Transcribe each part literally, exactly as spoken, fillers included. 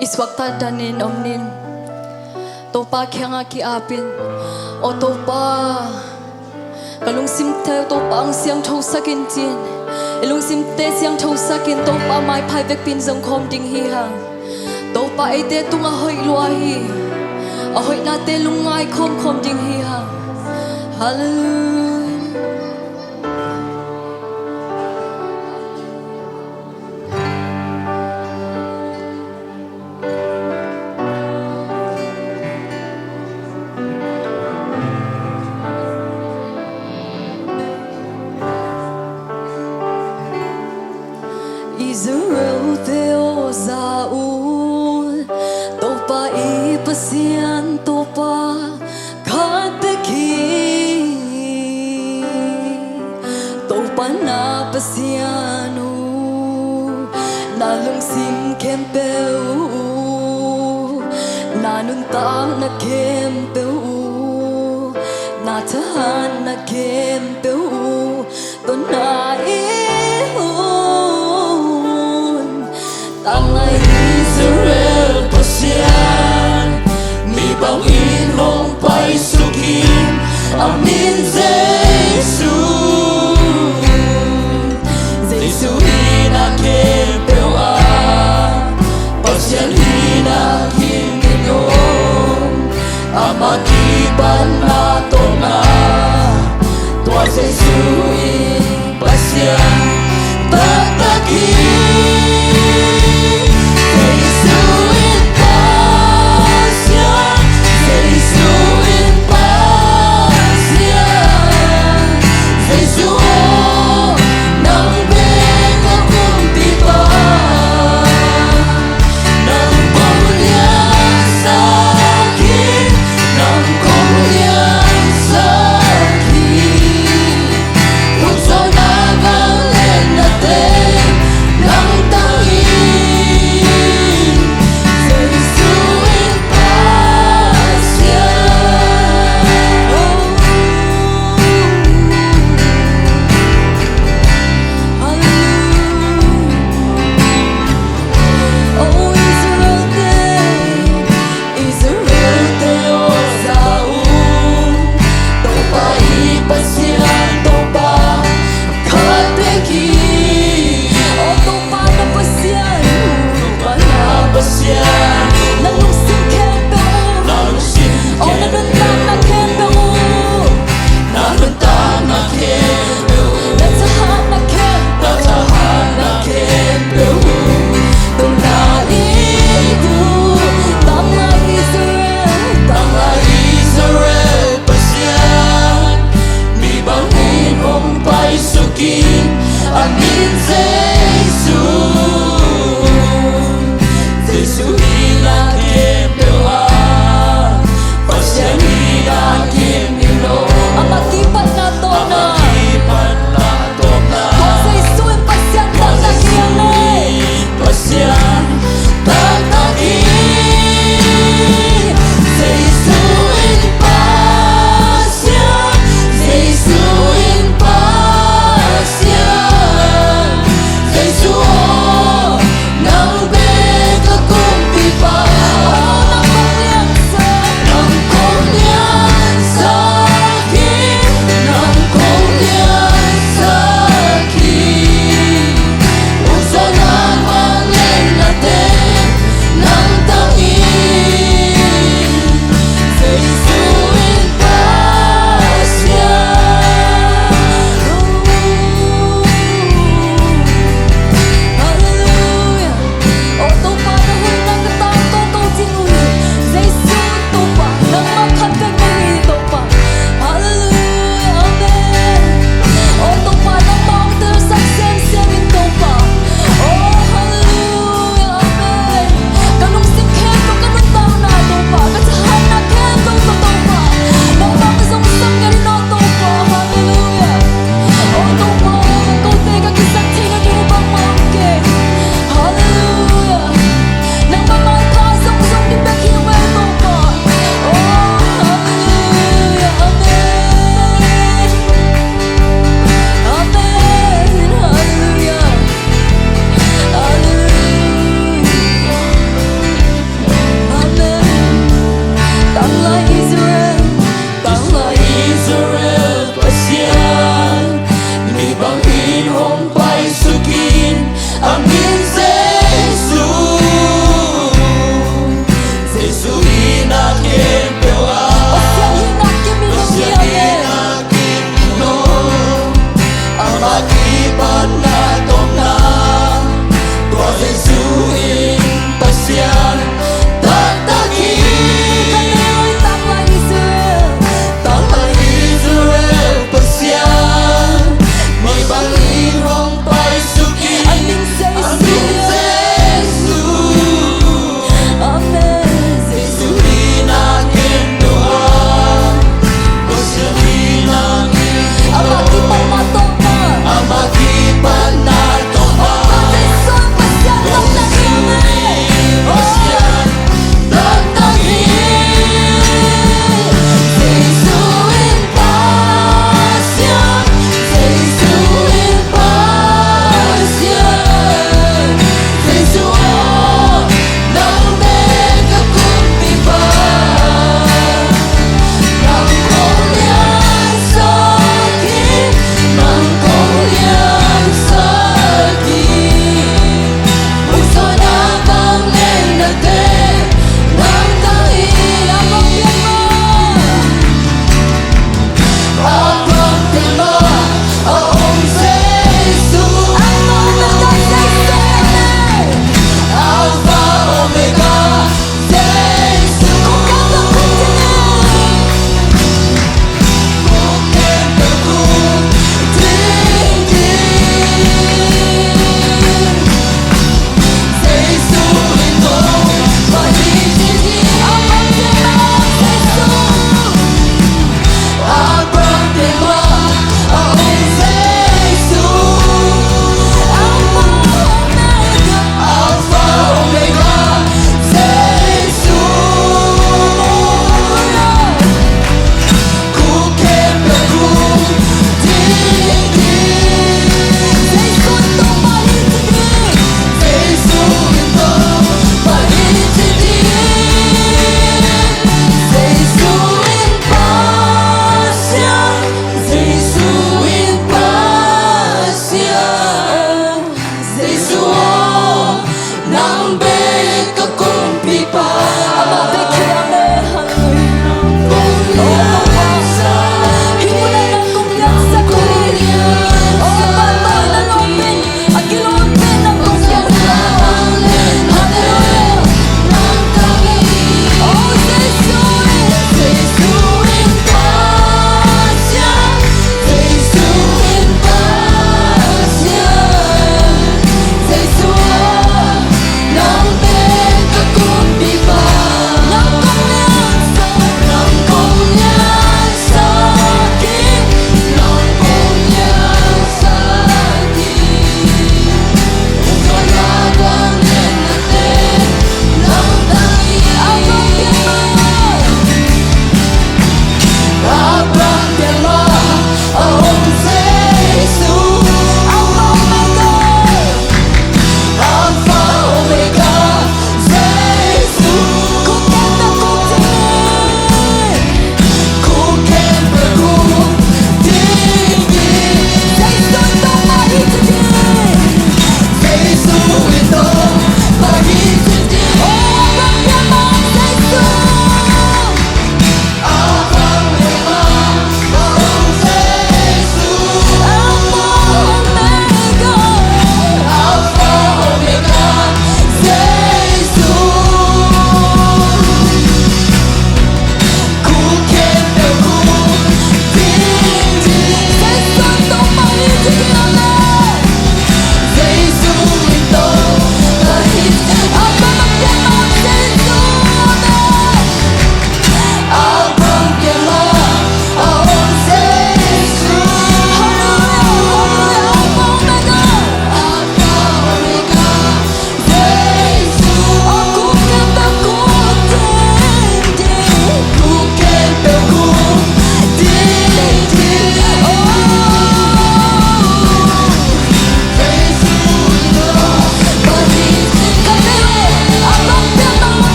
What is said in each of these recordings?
I suakta danin om ning. Topa kiangah ki-apin, aw Topa, ka lungsimte Topa hong siangthosak in ci-in. I lungsimte siangthosak in, Topa maiphai vekpi-in zong khawm ding hi hang. Topa eite tungah hoih lua hi. A hoihnate lungngai khawmkhawm ding hi hang. Halleluiah. Israel-te aw, za un, Topa i Pasian, Topa khat bek hi. Topa na Pasian uh, na lungsim khempeuh uh, na nuntakna khempeuh uh, na thahatna khempeuh uh, tawh na it un. Tanglai Israel Pasian, mi bangin hong paisuk in, a min Jesu. Jesu in a khempeuh ah Pasian hi-in a kim in om. Ama kipatna tawh na, tua Jesu in Pasian taktak hi. Jesu in Pasian, Jesu in Pasian, Jesu aw, nang bek ka kumpipa. Nang kong liansak hi, nang kong liansak hi. Utsawn a vangliatna teng nang tang hi. Jesu in Pasian. Halleluiah. O Israel-te, Israel-te aw, za un, Topa i Pasian, Topa khat bek hi. O Topa na Pasian, Topa na Pasian, na lungsim khempeuh, na lungsim, o na nuntakna khempeuh, na nuntakna khempeuh, na thahatna khempeuh, na thahatna khempeuh, tawh na it un. Tanglai Israel, Tanglai Israel Pasian, mi bangin hong paisuk in, a min Jesu. Jesu in a khempeuh ah Pasian hi-in a kim in om. Ama kipatna tawh na, ama kipatna tawh na, tua Jesu in Pasian taktak hi hang e. Pasian taktak hi. Jesu in Pasian, Jesu in Pasian,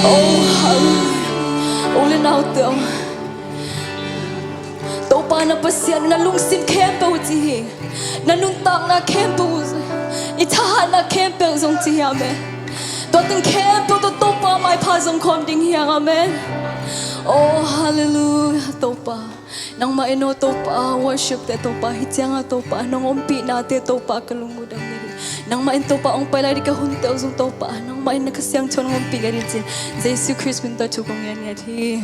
Oh, hallelujah. U le naute aw, Topa na Pasian na lungsim khempeuh uh ci hi. Na nuntakna khempeuh uh, i thahatna khempeuh zong ci hi, amen. Tua teng khempeuh tawh Topa maipha zong khawm ding hi hang, amen. Oh, hallelujah, Topa. Nangmah in aw Topa, worship te Topa, hih cianga Topa, nong ompihnate Topa ka lungmuang ding hi. Nangmah in Topa ong pai lai ding ka hunte uh zong Topa, nangmah in na Kha Siangtho nong ompih lai ding ci-in Jesu Khrist min tawh thu kong ngen ngiat hi.